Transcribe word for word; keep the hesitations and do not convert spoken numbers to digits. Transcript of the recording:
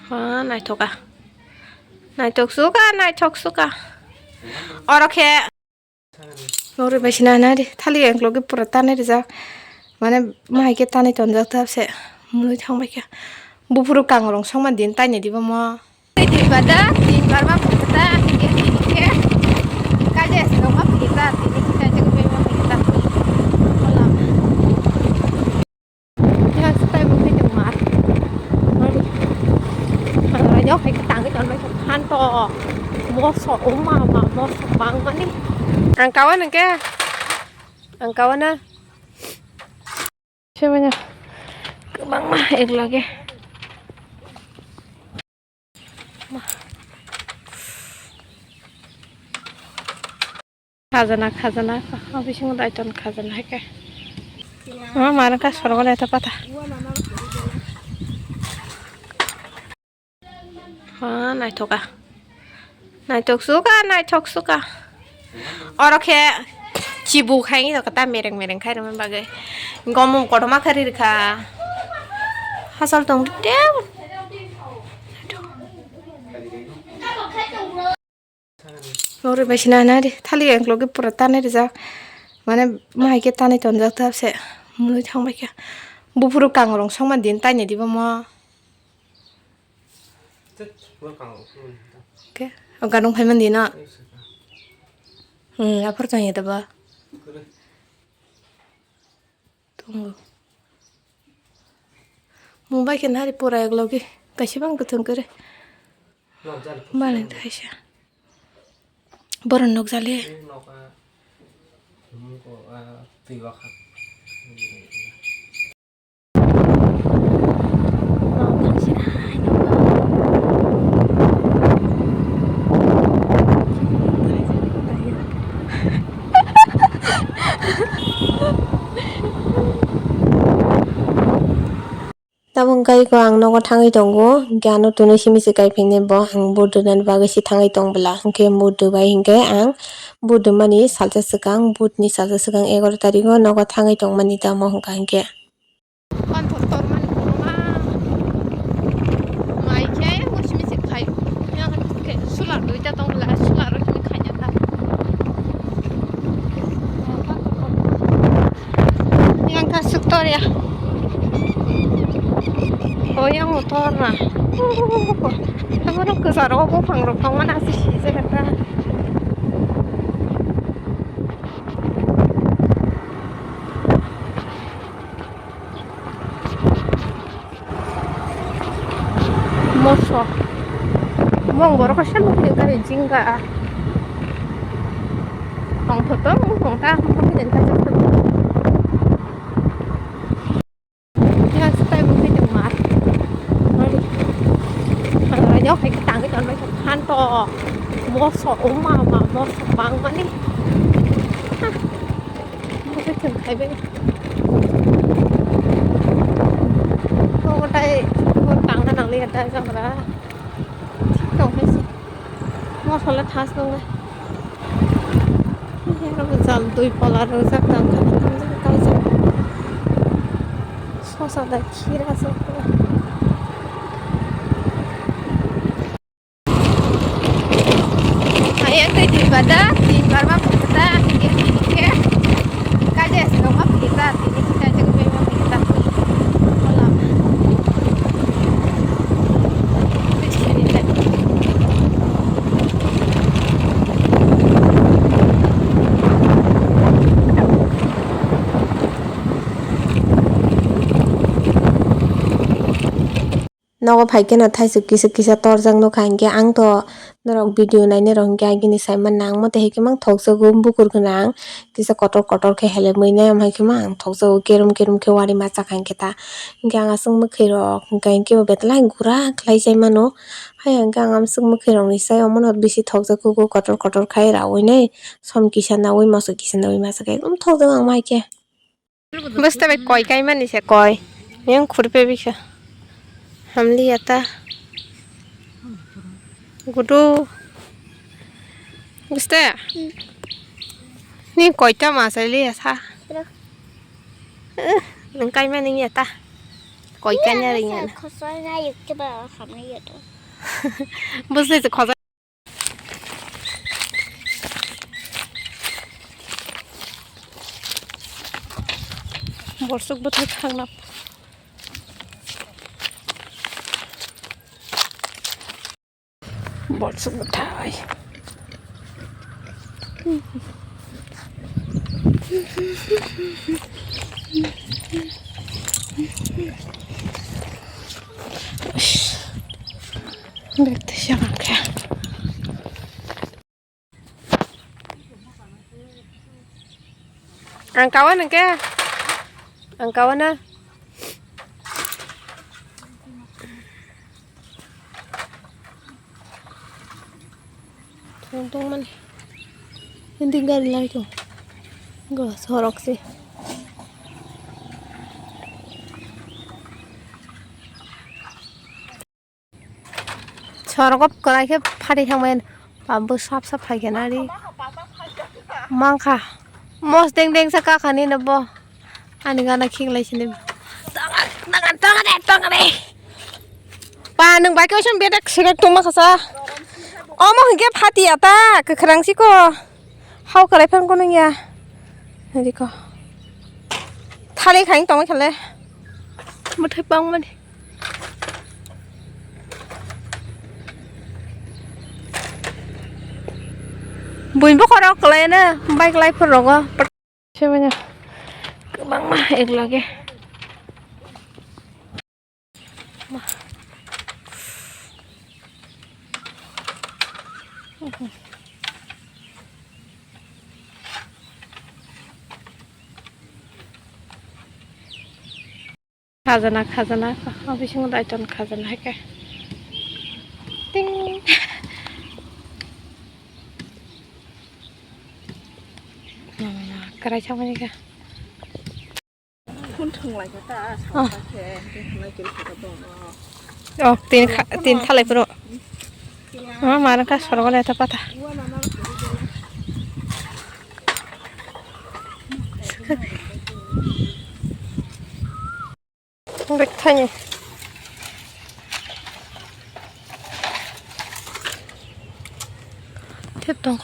Ha, naithok a. Naithok suka, naithok suka. Oro khe. Oro bai sina na di. Thali ang logi pura tanai rijak. Mane, mahai khe tanai tonjak ta se. Mului thang bai khe. Buphuru kangrong songma din taini di bo mo. Tei di bada, tin bar ma pura ta, hingke, hingke. Kaje se dong ma pura ta, tini kita jaga bai ma pura ta. Kolam. Yang setai mungkin dengar. Mari. Ang raja hai ketang ke jangan main hanto. Moso, oma, ma, moso bang mani. Ang kawan ke. Ang kawan na. Siapa nya? Kebang mah, ek lagi. Khajana, khajana, o bisingo daiton khajana hai khe. Ama mano ka sorgo le ta pata. Ha, naithok a. Naithok suka, naithok suka. Oro khe chibu khai ni ta mereng mereng khai rwmani bagwi. Gomung kotorma khe ri rwkha. Hachal tong teu. Oro bai sina na di. Thali ang logi pura tanai rijak. Mane, mahai khe tanai tonjak ta se. Mului thang bai khe. Buphuru kangrong songma din taini di bo mo. Ke, o ganung phai mandi na. Hmm, aphor tong ya da ba. Tongo. Mumbai khe nari pura ek logi. Kaisa bang kuthung kere. Bale thaisa. Boron nok jali. Tabuk wngkha iko ang nogo thangwi tongo, hwnkhe ano twnwi simi se kaiphilni bo ang boot rwnani bagwi se thangwi tong bwla, hwnkhe boot rwbai hwnkhe ang boot rwmani salsa swkang, boot ni salsa swkang egaroh tarigo nogo thangwi tongmani tamo hwnkha hwnkhe. Panthor tormani kotorma mai khe musi misi khai, yang khe sular duita tong bwla, sular rok khaina ta. Yang kasuk tor ya. Oh, yang motor na. Abo no kwcharo buphang rok tongmani ase sijak ta. Moso. Mong borok kaisa nukli gari jingga. Tongthok tong tongta mokol khe den kaisa. Yang setai mungkin dengar. Mari. Ang raja hai ketang kita mai hanto. Moso oma ma moso bang mani. Hah. Mungkin thang khai bai. Tongtai tangna nangli ada jangra. Thik tong hai se. Mosole thas nongnai. Aro jal dui pola rwjak tang kha, tang kha, kaijak. Sosa da khira se. Ayang kai di bada, di barma pukta, di ke, di ke. Kaje se dong ma pukta, di ke, di kaje ke ma pukta. Kolam. Nogo phai khe no thaisuk kisa kisa torjak nukha, hinkhe ang to norok video nainai rok hinkhe agini sai manna, ang mote hai khe mang thokjago bukur gwnang kisa kotor kotor khe helemwi nai, omo hai khe mang thokjago kerom kerom khe wari masa kha hinkhe ta. Hinkhe ang aswk mwkhwi rok hinkhe, hinkhe bo betla gura khlai chai mano. Hai hinkhe ang amswk mwkhwi rokni sai omono bisi thokjago kotor kotor khai raui nai, som kisa naui moso kisa naui masa khe ekdom thokjago ang mo hai khe. Bwste bai koi kaimani se koi. Yang khurpe bikha. Hamliya ta. Gudu. Bwste. Ni koi ta ma sai liya sa. Eh, nang kaimani ya ta. Koi kanya ring ana. Khosoi na yuk ke ba hamni yato. Bwsai se khosa. Borsuk bwthai khangna. Borsuk bwthai. Bek tisa khe. Ang kawan ang khe. Ang kawan na. Tong tong mani. Hindi gari lai tong. Go sorok se. Sorok kwlai khe phari thangmani. Bambu sap sap phai khe nari. Mangkha. Mos deng deng sa kakhani na bo. Ani gana khiklai sini. Tonga, tonga, tonga de, tonga de. Pa, nwng bai khe oisan bedak sirak tongma khasa. Omo hinkhe phatiya ta, kwkhwrang siko. Hao kwlai phang kono ya. Riko. Thali khaing tongma khale. Mwthai pang mani. Buini bokhorok kwlai na, bai kwlai phur rogo. Sebanya kwbangma ek lage. Khajana, khajana, o bisingo daiton khajana hai khe. Ting. Kwrai samani khe. Phun thwnglai khe ta, ah, sakha khe, hwnkhe hwnlai khe khe bono. Oh, tin kha-, tin thalai phuru. Oh, mano ka sorgo le ta pata. Bek thani. Thep tong.